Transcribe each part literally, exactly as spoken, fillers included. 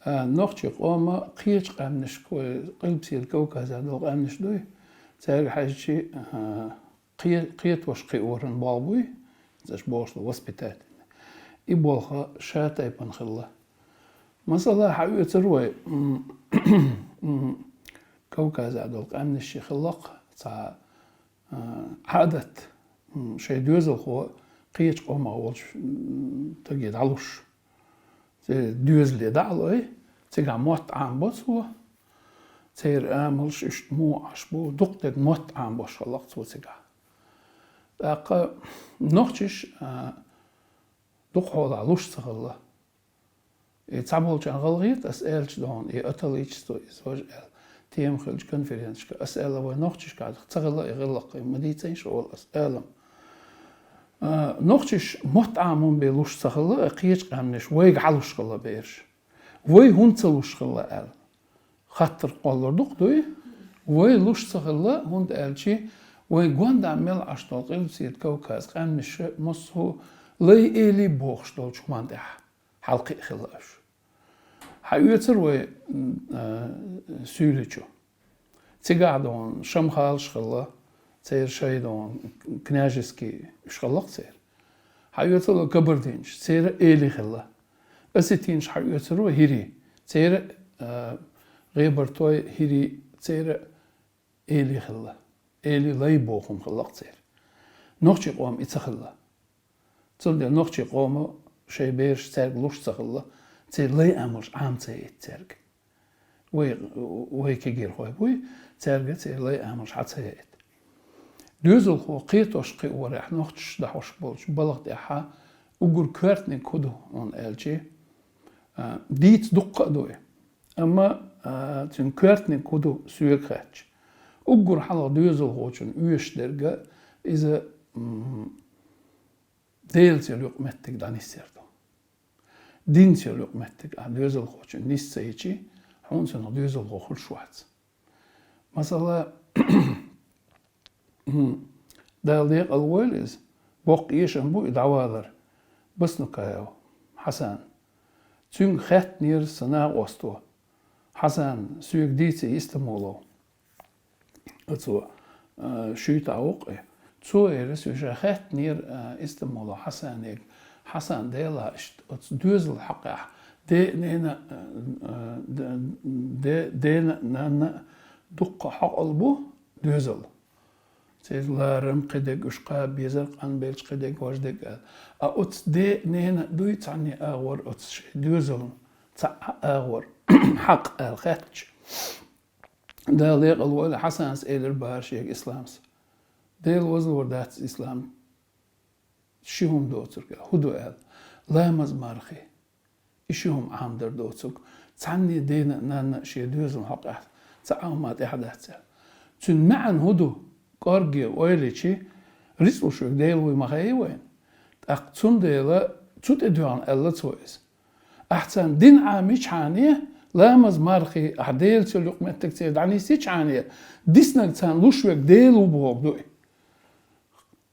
А, нохчий къома кхечу къаьмнашка, вай Къилбаседа Кавказехь долу къаьмнаш дуй, цаьрга хьаьжчи, а, кхе-, кхетош кхиоран болх буй, цаьш бохуш ду воспитательный. И болх ша тайпана хилла. Масала, хьаоьцур вай, м, м, Кавказехь долу къаьмнаш хилла-кх цхьа, а, Ӏадат, м, шайн доьзалхо кхечу къомах волчу, м, стаге дӀалуш. Церан доьзале дӀа а лой, цигахь мотт Ӏамабо цо, церан амалш иштта муха Ӏаш бу, дукха дерг мотт Ӏамабош хилла-кх цо цигахь. ТӀаккха нохчаш, а, дукха хьолахь луш ца хилла. И цхьаболчарна гӀалгӀайта ас аьлча дохуна, и аталличество, иза важа аьлла, тема хилча конференцешка, ас аьлла, вай нохчашкахь ца хилла и гӀиллакх, и ма дийцайша олу ас алам. А, нохчаш мотт Ӏамабан бен луш ца хилла, а кхечу къаьмнаш вайга хьалуш хилла бераш. Вай хӀунда ца луш хилла аьлла, хаттар кхоллалур ду-кх дуй? Вай луш ца хилла, хӀунда аьлча вайн гонаха мел Ӏаш долу Къилбаседа Кавказ къаьмнаш массо а лай, эли бохуш долчу хӀуманна тӀехь хьалакхиа хилла уьш. Хьаоьцур вай, м, а, Суьйличу. Цигахь дохуна шамхалаш хилла, церан шайн дохуна княжеский уьш хилла-кх церан. Хьаоьцур вай кабардинцаш, церан эли хилла. Осетинцаш хьаоьцур вай хӀирий, церан, а, гӀебартой хӀирий, церан эли хилла. Эли лай бохург хилла-кх церан. Нохчий къоман и ца хилла. Цундела нохчий къомо шайн бераш цаьрга луш ца хилла, церан лай амалш Ӏама ца яйта цаьрга. Вай, вай кегийрхой буй, цаьрга церан лай амалш хьа ца яйта. Доьзалхо кхетош кхиорехь нохчаш дӀахьош болчу балха тӀехь уггар коьртаниг хӀун ду хьуна аьлча, а, дийца дуккха а ду и. Амма, а, цуьнан коьртаниг хӀун ду соьга хаьттича, уггар хьалха доьзалхочунна оьшуш дерг иза, м, Делаца йолу юкъаметтиг дӀанисъяр ду. Динца йолу юкъаметтиг ахь доьзалхочунна нис ца йичи, хьуна цунах доьзалхо хуьлуш вац. Масала, Дала декъала войла иза, боккха эшам бу и дӀавалар, Баснукаев Хьасан. Цуьнга хаьттинера сан накъосто: «Хьасан, соьга дийца Истамбулов». Оцо, а, шуьйтахь ву-кх и. Цо элира, соьга ша хаьттинера, а, Истамбулов Хьасанега: «Хьасан, делахь иштта оцу доьзалан хьокъехь, де а, нана а, а, де-, де-, дена а, нанна а дуккха хьокъал бу доьзал. Церан ларам, кхидерг, уьш кхаба безар, къанбелча кхидерг, важдерг», — аьлла. А оцу де а, нена а дуй цхьанне агӀор оцу шайн доьзалан цхьа а агӀор хьакъ аьлла хаьттича, Дала декъала войла, Хьасанас элира бара шега Исламас: «Дела возлавар дац, Ислам, ши хӀума доцург», — аьлла. «ХӀун ду?» — аьлла. «Ламаз, мархи. И ши хӀума Ӏамадар доцург. Цхьанне дена а, нанна а шен доьзалан хьокъехь цхьа а хӀума тӀехь дац», — аьлла. Цуьнан маьӀна хӀун ду? КӀорге ойла йичи, рицкъ луш верг Дела вуй ма хаьий вайна. ТӀаккха цундела цу тӀе доьгӀна аьлла цо иза. Ахь царна дин Ӏамийчхьана, ламаз, мархи, ахь Делаца йолу юкъаметтиг церан дӀанисйичхьана, диснарг царна луш верг Дела ву бохург ду и.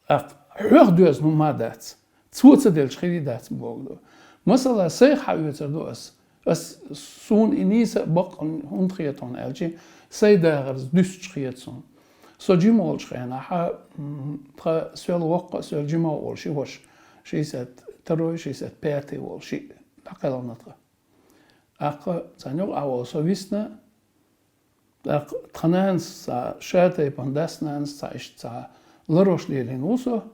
ТӀаккха хьох доьзна хӀума дац, цо ца делча хир дац бохург ду. Масала, сайх хьаоьцур ду ас. Ас, суна и нийса а бакъ хӀунда хета хьуна аьлча, сайн дахарца дуьстича хета суна. Со жима волчу хенахь, м, тхан соьл воккха а, соьл жима а волу ши ваша, шестьдесят второй, шестьдесят пятый волу шиъ дӀакхелхина тхан. ТӀаккха царна юкъахь волу со висна, тӀаккха тхан нанас цхьа, ша тайпана дас нанас цхьа, иштта цхьа ларош лелийна ву со,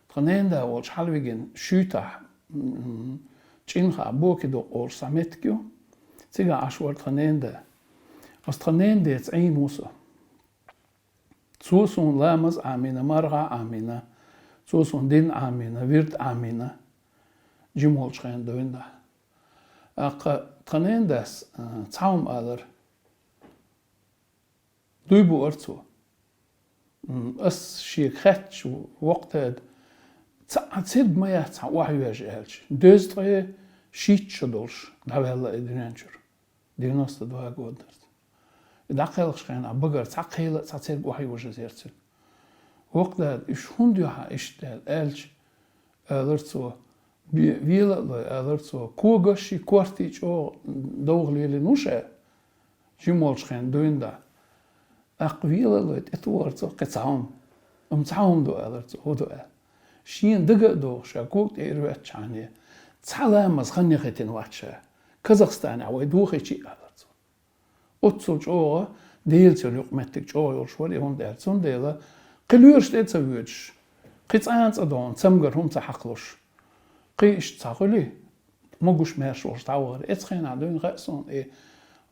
тхан ненан да волчу хьалавигина шуьйтахь, м, м, м, ЧӀинхахь Бокидукъ олуш цхьа меттиг ю. Цигахь Ӏаш вара тхан ненан да. Оцу тхан ненан деца Ӏийна ву со. Цо суна ламаз а Ӏамийна, марха а Ӏамийна, цо суна дин а Ӏамийна, вирд а Ӏамийна, жима волчу хенахь дуьйна дахь. ТӀаккха тхан ненан дас, а, цхьа хӀума алара. Дуй буара цо. М, ас шега хаьттича, воккха дада, цхьа а церг ма яц хьан охьайоьжна аьлча, дезткъе шийтта шо долуш дӀаваьлла и дуьнен чуьра. Девяносто два года дара. И дӀакхелхачу хенахь багара цхьа кхел а, цхьа церг охьайоьжна яра цуьнан. Воккха дада, уьш хӀунда ю хьан иштта аьлла, аьлча, алара цо, Бе-, вела а лой, аьлар цо, когаш а, корта а чӀогӀа довха лелийна ву ша, жима волчу хенахь дуьйна дӀа. ТӀаккха вела а лой, тӀетохар цо кхин цхьа хӀума. Амма цхьа хӀума ду, аьлар цо, хӀун ду аьлла. Шена дага а догӀуш, ша кога тӀе ирахӀоьттичхьана, цхьа ламаз хан яхийтина вац ша. Казахстанехь вай дохийча а, аьлар цо. Оццул чӀогӀа Делаца йолу юкъаметтиг чӀогӀа йолуш вара и, хӀунда аьлча, цундела кхин лоьраш тӀе а ца воьдуш, кхин цкъа а цӀа догӀуш, цамгар хӀума ца хьакхалуш, кхин иштта цхьа хуьлий, могуш-маьрша волуш дӀавахара. Оцу хенахь дуьйна хаьа суна и,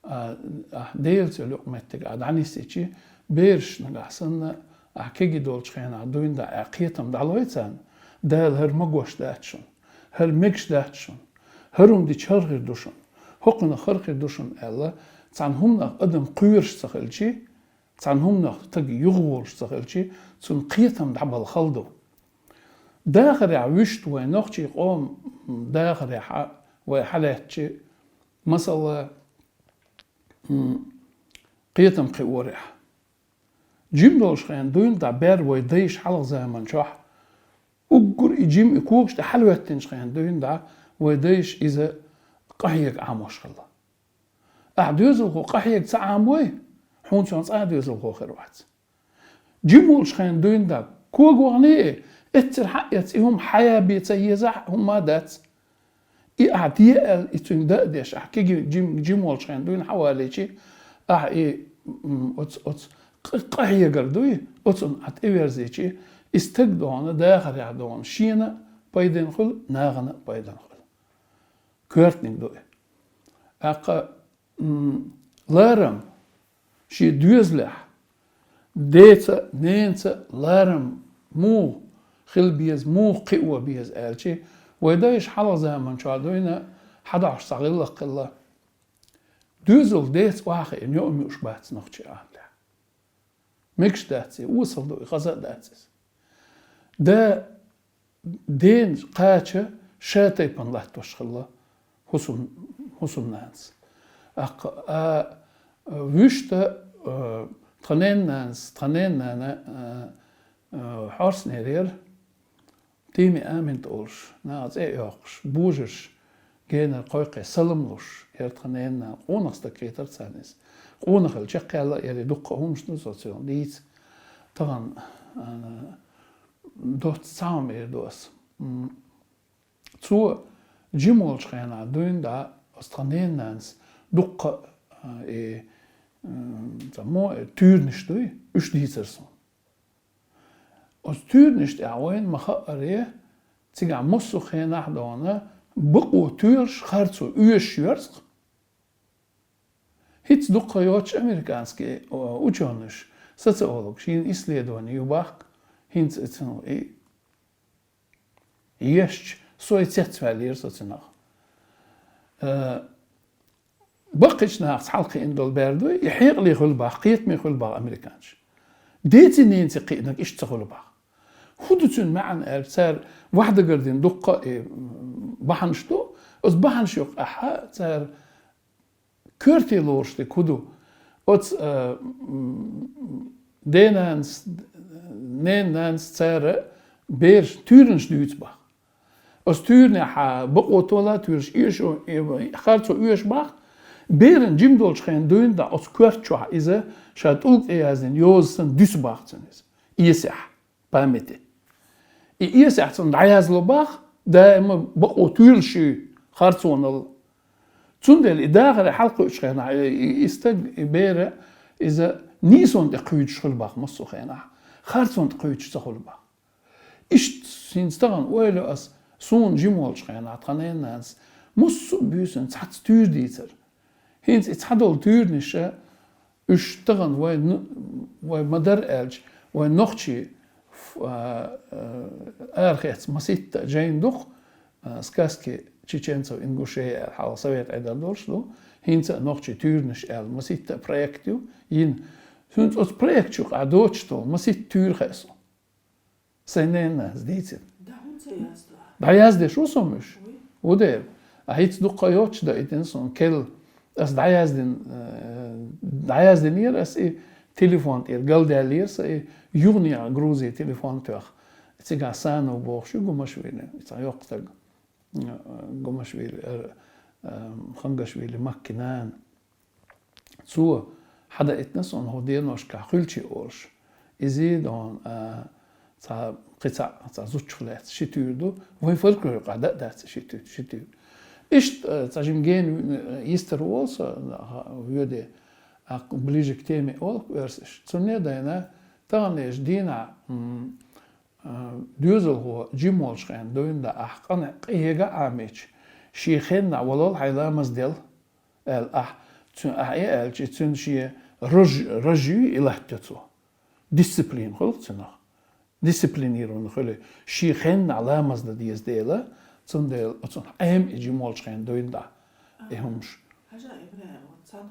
а, ахь Делаца йолу юкъаметтиг ахь дӀанисйича, бераш нагахь санна ахь кегий долчу хенахь дуьйна дӀа аьлла кхетам дӀалой царна, Дала хӀара магош дац шуна, хӀара мегаш дац шуна, хӀара хӀума дича хӀара хир ду шуна, хӀокхунах хӀара хир ду шуна аьлла, цхьана хӀуманах адам кхоьруш ца хилча, цхьана хӀуманах стаг юхаволуш ца хилча, цунна кхетам дӀабала хала ду. Дахарехь вуьшта вайн нохчийн къоман дахарехь вай хьалаьцча, масала, м, кхетам кхиорехь. Жима долуш хенахь дуьйна дӀа бер вай дайша хьалха заманчохь, уггар и жима и когаш тӀе хьалахӀоьттинчу хенахь дуьйна дӀа вай дайша иза къахьега Ӏамош хилла. Ахь доьзалхо къахьега ца Ӏамой, хьуна цунах цкъа а доьзалхо хир вац. Жима волчу хенахь дуьйна дӀа кога вахана а, эццара хьаэцна и хӀума хьаян бен ца езахь, хӀумма а дац. И ахь де аьлла, и цуьнга дан а деш, ахь кегий жим-, жима волчу хенахь дуьйна хьавалийча, ахь и, м, оцу, оцу къ-, къахьегар дуй, оцунна ахь тӀеверзийча, и стаг догӀана, дахарехь догӀана, шена а пайдана хуьлу, нахана а пайдана хуьлу. Коьртаниг ду и. ТӀаккха, м, ларам шен доьзалехь, деца а, ненаца а ларам муха хила беза, муха кхио беза аьлча, вай дайша хьалха заманчохь дуьйна хьадохьуш цхьа гӀиллакх хилла. Доьзал деца охьахиъна йоӀ муьлш бац нохчийн Ӏадатехь. Мегаш дац и, осал ду и, хаза а дац иза. Да дена кхача ша тайпана латтош хилла хӀусам-, хӀусамнанас. ТӀаккха, а, вуьшта, а, тхан ненан нанас, тхан ненан нана, а, а, хьорснер яра. Тими Аминта олуш, наха цӀе а йоккхуш, божарша генара кхойкхий салам луш, яра тхан ненан нана, къонах стаг хетара царна иза. Къонахалла чекхъяьлла а яра, дуккха а хӀуманаш ду со цунах дийца. Тахана, а, доцца цхьа хӀума эр ду ас. М, цо жима волчу хенахь дуьйна дӀа ас тхан ненан нанас дуккха а, и, м, ца мо, и туьйранаш дуй, уьш дийцара суна. Оцу туьйранаш тӀехь вайна ма-хаъара, цигахь массо а хенахь а догӀана бакъо туьйлуш харцо оьшуш йоьрзу-кх. ХӀинца дуккха йоцуш американский, о, учёныш, социологаш, шина исследование ю боху-кх, хӀинца и цунах и ешча, со и цецваьллера со цунах. Э, баккхийчу нахаца хьалакхиъна долу бер дуй, и хьекъале хуьлу боху, кхетаме хуьлу боху американцаш. Деца-ненаца кхиънарг иштта ца хуьлу боху. ХӀун ду цуьнан маьӀна аьлча, цара ваьхьа дагардина дуккха а и, м, бахьанаш ду, оцу бахьанаш юкъахь цара коьрте лоруш дерг хӀун ду? Оцу, а, м, денанас, ненанас цара бераш туьйранаш дуьйцу боху. Оцу туьйранехь бакъо тола туьйранаш оьшу, э, харцо оьшу боху. Беран жима долчу хенахь дуьйна дӀа оцу коьрта чохь иза ша тӀулга тӀе яздина йоза санна дуьсу боху цуьнан иза. Эсехь, памяти. И эсехь цунна дӀаязло боху, даима бакъо туьйлуш ю харцонал. Цундела и дахаре хьалакхуьучу хенахь, и, и, и стаг, и бер, иза нийсонна тӀе кхуьйдуш хуьлу боху массо а хенахь. Харцонна тӀе кхуьйдуш ца хуьлу боху. Иштта хӀинца тахана ойла ас, суна жима волчу хенахь тхан ненанас массо а буьйсанна цхьацца туьйра дийцара. ХӀинца и цхьадолу туьйранаша, уьш тахана вай н-, вай ма-дарра аьлча, вай нохчий, ф-, а, а, арахецна маситта а жайна ду-кх, а, «Сказки чеченцев-ингушей» аьлла, хьалха совет Ӏедал долуш ду, хӀинца а «Нохчийн туьйранаш» аьлла маситта а проект ю, йина. ХӀинца оцу проекташ юкъахь доцуш долу маситта туьйра хаьа суна. Сайн ненанас дийцина. Да, хӀунда ца яздо? ДӀаяздеш ву со уьш? Вуй. Ву дера. А хӀинца дуккха йоцуш даийтина суна керла. Ас дӀаяздина, э, дӀаяздинера ас и телефон тӀера, галдаьллера сан и юханехьа Грузи телефон тоьхна. Цигахь Санов бохуш ю Гумашвили, и цхьа йоккха стаг. Гумашвили, э, э, Хангашвили Маккин нана. Цо хьадаийтина суна хӀокху деношкахь хуьлча олуш. Иза дона, а, цхьа, кхин цхьа, цхьа зудчух лаьцна ши туьйра ду. Вайн фольклорехь дан а дац ши туьйра, ши туьйра. Иштта, а, цхьа жима гена, а, йистар волу со, а, воьде, а, ближе к теме олу оьрсаша. Цунна а дайна, таханлерчу дийнахь, м, а, доьзалхо жима волчу хенахь дуьйна дан ахь къана къега Ӏамийча, шен хеннахь валол хьайн ламаз дел. Аьлла, ахь, цуьнан ахь и аьлча, цуьнан шен рож-, рожий и латтайо цо. Дисциплина хуьлу цунах. Дисциплинированный хуьлу. Шен хеннахь ламаз дан деза дела, цундела оцунах Ӏема и жима волчу хенахь дуьйна дан и хӀумаш. Хьажа, Ибрахим, вот цхьана